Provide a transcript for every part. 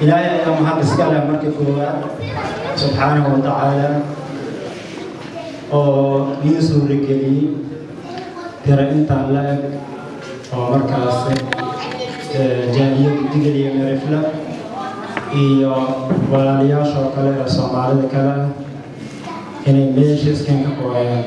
Ilaahay ayaa mahad iska leh marka koowaad, subxaanahu wa tacaala, oo ii suurageliyey tira intaan la eg oo markaas jaaliyadda Digil iyo Mirifle iyo walaalayaashoo kale ee Soomaalida kale ah inay meesha iskan ka qooyaan.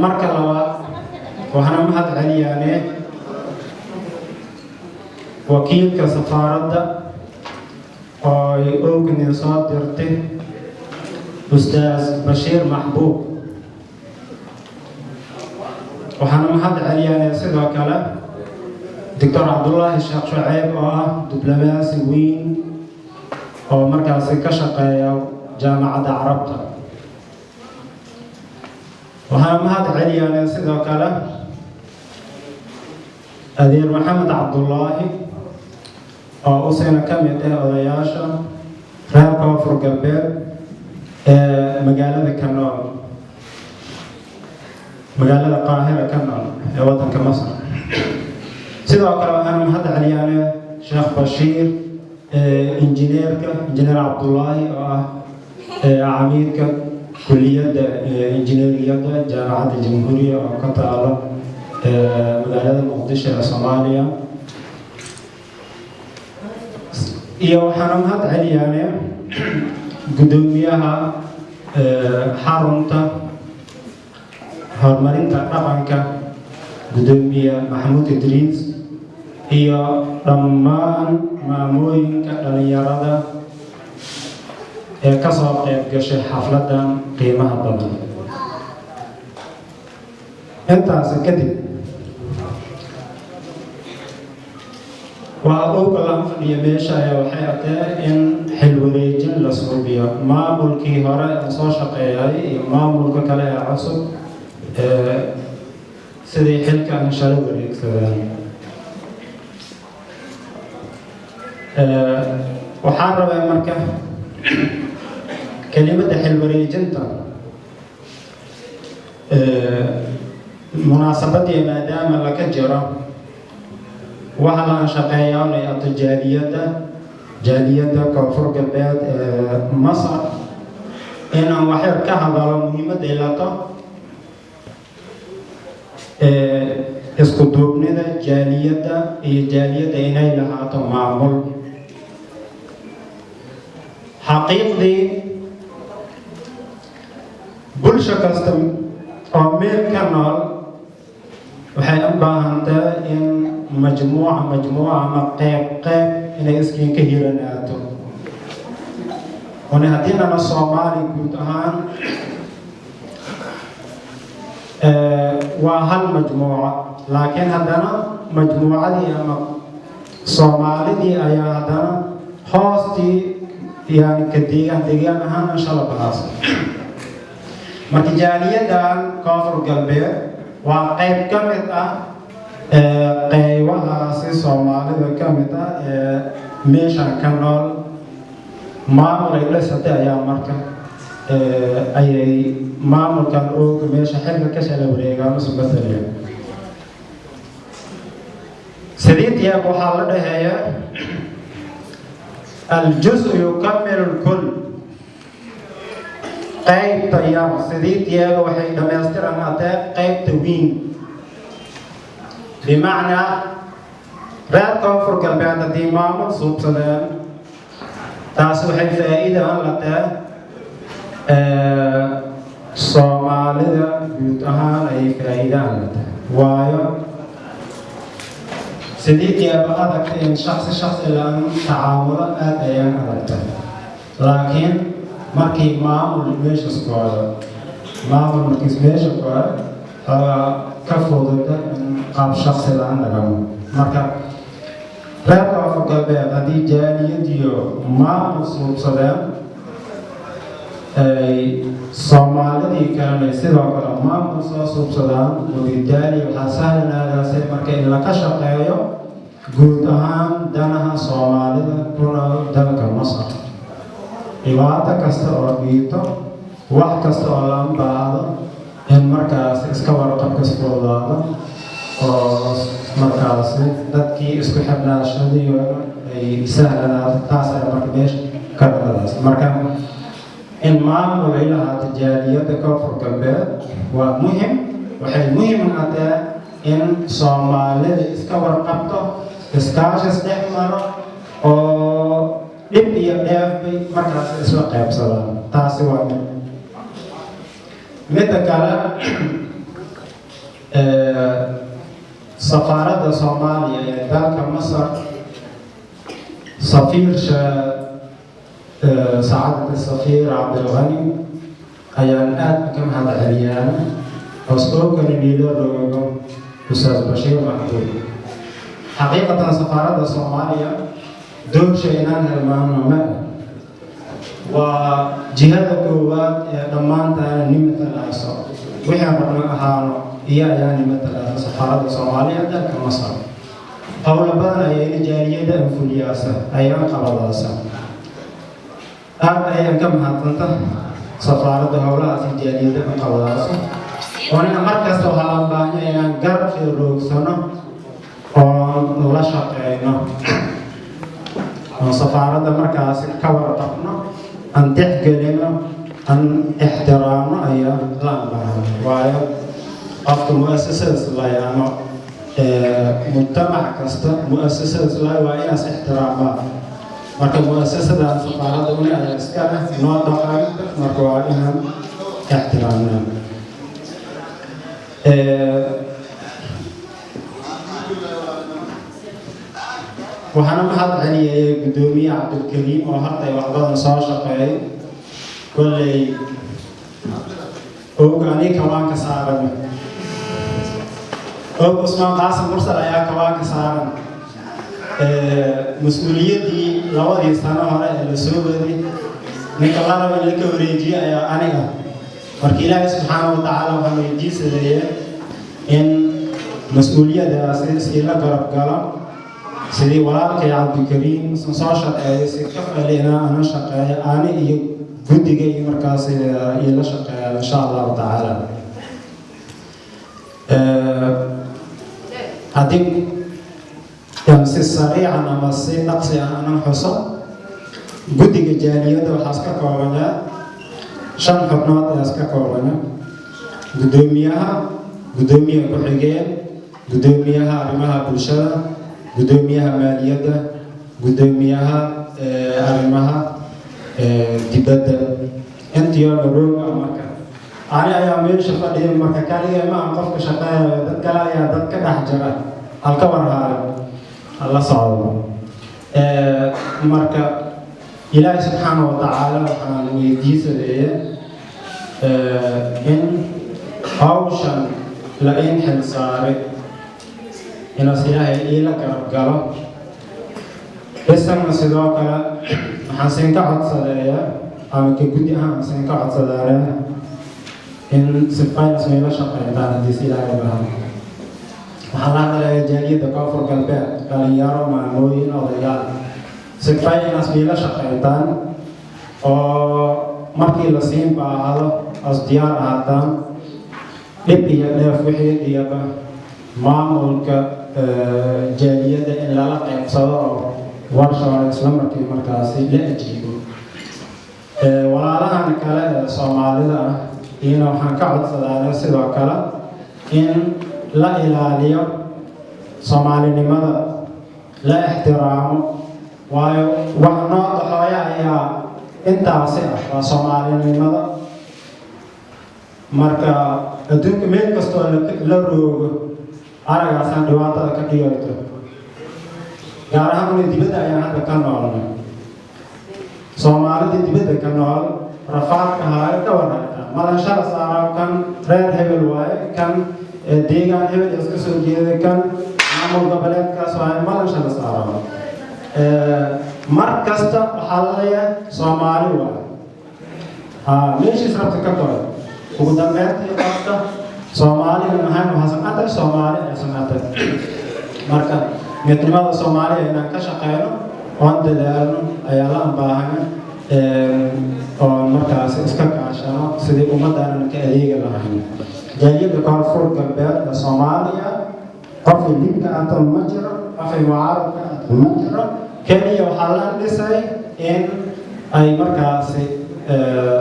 Marka labaad, waxaana mahad celiyaane wakiilka safaaradda oo ay ognin soo dirtay, Ustaas Bashiir Maxbuub. Waxaana mahad celiyaane sidoo kale Doctor Cabdullaahi Sheekh Shuceyb, oo ah diblomaasi weyn oo markaasi ka shaqeeya Jaamacadda Carabta. Waxaana mahad celiyaane sidoo kale adeer Maxamed Cabdullaahi, oo usina ka mid ah odayaasha reer Koonfur Galbeed ee magaalada ka nool, magaalada Qaahira ka nool ee waddanka Masar. Sidoo kale waxaana mahad celiyaane Sheekh Bashiir, injineerka, Injineer Cabdullaahi, oo ah camiidka kuliyadda injineeriyadda Jaamacadda Jamhuuriya oo ka taalo magaalada Muqdisho ee Soomaaliya. Iyo waxaana mahad celiyaane guddoomiyaha xarunta horumarinta dhaqanka, Guddoomiye Maxamuud Idriis, iyo dhammaan maamooyinka dhalinyarada ee ka soo qayb gashay xafladdan qiimaha badan. Intaasi kadib, waa owga lama fadhiya meesha ayaa waxay atee in xil wareejin la suubiyo maamulkii hore ee soo shaqeeyay iyo maamulka kale ee cusub sidii xilka in shala wareegsadaan. Waxaan rabaa marka kelimadda xil wareejinta munaasabadii, maadaama laka jiro waxa la shaqeeyaa ato jaaliyadda Koonfur Galbeed ee Masar, inaan waxyar ka hadalo muhiimadda ay lato isku duubnida jaaliyadda iyo jaaliyadda inay lahaato maamul. Xaqiiqdii, bulsho kasta oo meel ka nool waxay u baahantaa in majmuuca majmuuca ama qeyb qeyb inay iskiin ka hiranaato. Una haddii nana Soomaali guud ahaan waa hal majmuuco, laakiin haddana majmuucadii ama Soomaalidii ayaa haddana hoostii, yani ka deegaan deegaan ahaan inshala bahaas. Marka jaaliyadan Koonfur Galbeed waa qayb ka mid ah qaybahaasi Soomaalida ka mid ah ee meeshan ka nool. Maamul ay dhisatay ayaa marka ayay maamulkan ooga meesha xilka ka shala wareegaan isu matalaya. Sideed waxaa la dhaheeyaa الجزء يكمل الكل. Qaybta yar sideed waxay dhammaystiranatee qaybta weyn. Bimacnaa, reer Koonfur Galbeed haddii maamul suubsadeen, taasi waxay faa'iida an latee Soomaalida guud ahaan ayay faa'iida an latee, waayo sideed yaaba adagta in shaksi shaksi laan tacaamulo, aad ayaan adagtay. Laakiin markii maamul meeshas kooyo, maamul markiis meesha kooyo, xoogaa ka fududa in qaab shaksi laan dhagamo. Marka reer Koonfur Galbeed haddii jaaliyadiyo maamul suubsadeen, ay Soomaalidii kalena sidoo kale maamul soo suubsadaan, wabitaali waxaa sahlanaadaasay marka in laka shaqeeyo guud ahaan danaha Soomaalida ku nool dalka Masar. Dhibaato kasta oo dhiito, wax kasta oo lama baahdo, in markaas iska warqabka isfududaado oo Markaasi dadkii isku xirnaashadiiona ay sahlanaato. Taas ayaa marka meesha ka dhaladaas. Marka in maamul ay lahaato jaaliyadda Koonfur Galbeed waa muhim. Waxay muhim noqotee in Soomaalida iska warqabto, iskaashis dhex maro oo dhib iyo dheefbay markaas isla qaybsadaan. Taasi waa mid. Midda kale, safaaradda Soomaaliya ee dalka Masar, safiirsha sacaadata safiir Cabdilqani ayaan aad ka mahad celiyaan, hoos oogani niilo roogo Ustaas Bashiir Maxbuub. Xaqiiqatan, safaaradda Soomaaliya doorsha inaan hilmaano ma ah. Waa jihada koowaad ee dhammaantaana nimatalaaso wixii rabno ahaano iyo ayaa nimatalaaso. Safaaradda Soomaaliya dalka Masar howlo badan ayayna jaaliyadda anfuliyaasa, ayaan qabadaasa. Aad ayaan ka mahadsanta safaaradda howlahaasi jaaliyadda an qabadaasa, oonina markasta waxaa loo baahanya inaan garab roogsano oon la shaqeyno, oon safaaradda markaasi ka warqabno, aan tixgelino, aan ixtiraamno ayaa la baahan. Waayo, qofka mu'asasada islaaya ama mujtamac kasta mu'asasada islaaya waa inaas ixtiraamaa. Marka mu'asasadan safaaradda uni ayaa iska leh noo dhaqan, marka waa inaan ixtiraamnaa. Waxaana mahad celiyay guddoomiye Cabdilkariim oo hortay wax badan soo shaqeeyay. Kolley og ani kawaanka saaran, og Cusmaan Qaasim Mursal ayaa kawaanka saaran mas-uuliyaddii 2dii sano hore ee la soo waday. Ninka la raba in la ka wareejiye ayaa aniga. Marka Ilaahay subxaana wa tacaala waxaan weydiisadaya in mas-uuliyadaasi siila garab galo, sidii walaalkay Cabdikariim soo shaqeeyay si ka felina ana shaqeeya, ani iyo guddiga iyo markaas ila shaqeeya, insha Allahu tacaala. Haddii si sariican ama si dhaqsi ah anan xuso, guddiga jaaliyadda waxaa iska koobanyaa shan xubnood ayaa iska koobanya: guddoomiyaha, guddoomiyaha ku-xigeen, guddoomiyaha arrimaha bulshada, guddoomiyaha maaliyadda, guddoomiyaha arrimaha dibadda. Intiyo marooga marka ani ayaa meesha fadhiya. Marka kaliya ma aan qofka shaqeeyayo, dad kale ayaa dad ka dhex jira halka warhaayo la socdo. Marka Ilaahay subxaana wa tacaala waxaan weydiisadeeye in hawshan la in xil saaray inaas Ilaahay iila garab galo. Isagna sidoo kale waxaan siin ka codsadeeya ama ka guddi ahaan siin ka codsadaaya in si finance mayla shaqeyntaan haddii si Ilaahay bahan. Waxaan la hadlayaa jaaliyadda Koonfur Galbeed, dhalinyaro, maamooyin, odayaal, si finance mayla shaqeyntaan oo markii la siin baahdo as diyaar ahaataan, dhib iyo dheef wixii dhiyaba maamulka jaaliyadda in lala qaybsado oo warshawa isla markii markaasi la ajiibo. Walaalahan kale ee Soomaalida ah iyana waxaan ka codsadaana sidoo kale in la ilaaliyo Soomaalinimada, la ixtiraamo, waayo wax noo dhaxooya ayaa intaasi ah, waa Soomaalinimada. Marka adduunka meel kastoo la roogo aragaasaan dhibaatada ka dhigayto, gaar ahaan una dibadda ayaan hadda ka noolnay. Soomaalida dibadda ka nool rafaadka haayo ka warhayta malanshada saara, kan reer hebel waaye, kan deegaan hebel iska soo jeeday, kan maamul goboleedkaas waaye, malanshada saara. Mar kasta waxaa la leeyahay Soomaali waaye, meeshiis rabta ka koray. Ugu dambeyntii qofka Soomaaliga maxay waxaa samcatay, Soomaali ay samcatay. Marka midnimada Soomaaliya inaan ka shaqeyno oon dadaalno ayaa la baahanya, oon markaas iska kaashano sidii ummadaanan ka adeegi lahayn. Jaaliyadda Koonfur Galbeed ee Soomaaliya. Qofay libka ato ma jiro, qofay mucaaradka ato ma jiro. Keliya waxaa la dhisay in ay markaasi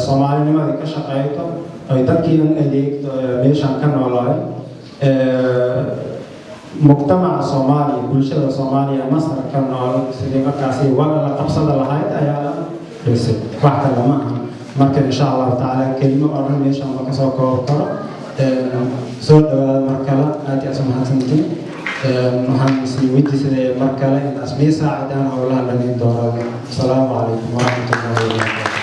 Soomaalinimadii ka shaqeyto, ay dadkii in adeegto meeshan ka noolaay, mujtamaca Soomaaliya, bulshada Soomaaliya Masar ka nool, sidii markaasi wada la qabsada lahayd ayaa la dhisay, wax kale ma aha. Marka insha Allahu tacaala kelimo oo dhan meeshan ma kasoo koobi karo. Soo dhawaada mar kale, aad iyo aad u mahadsantiin. Waxaan sii weydiisanaya mar kale in asmii saacidaan howlaha lamin doonada. Asalaamu calaykum waraxmatullahi wabarakatu.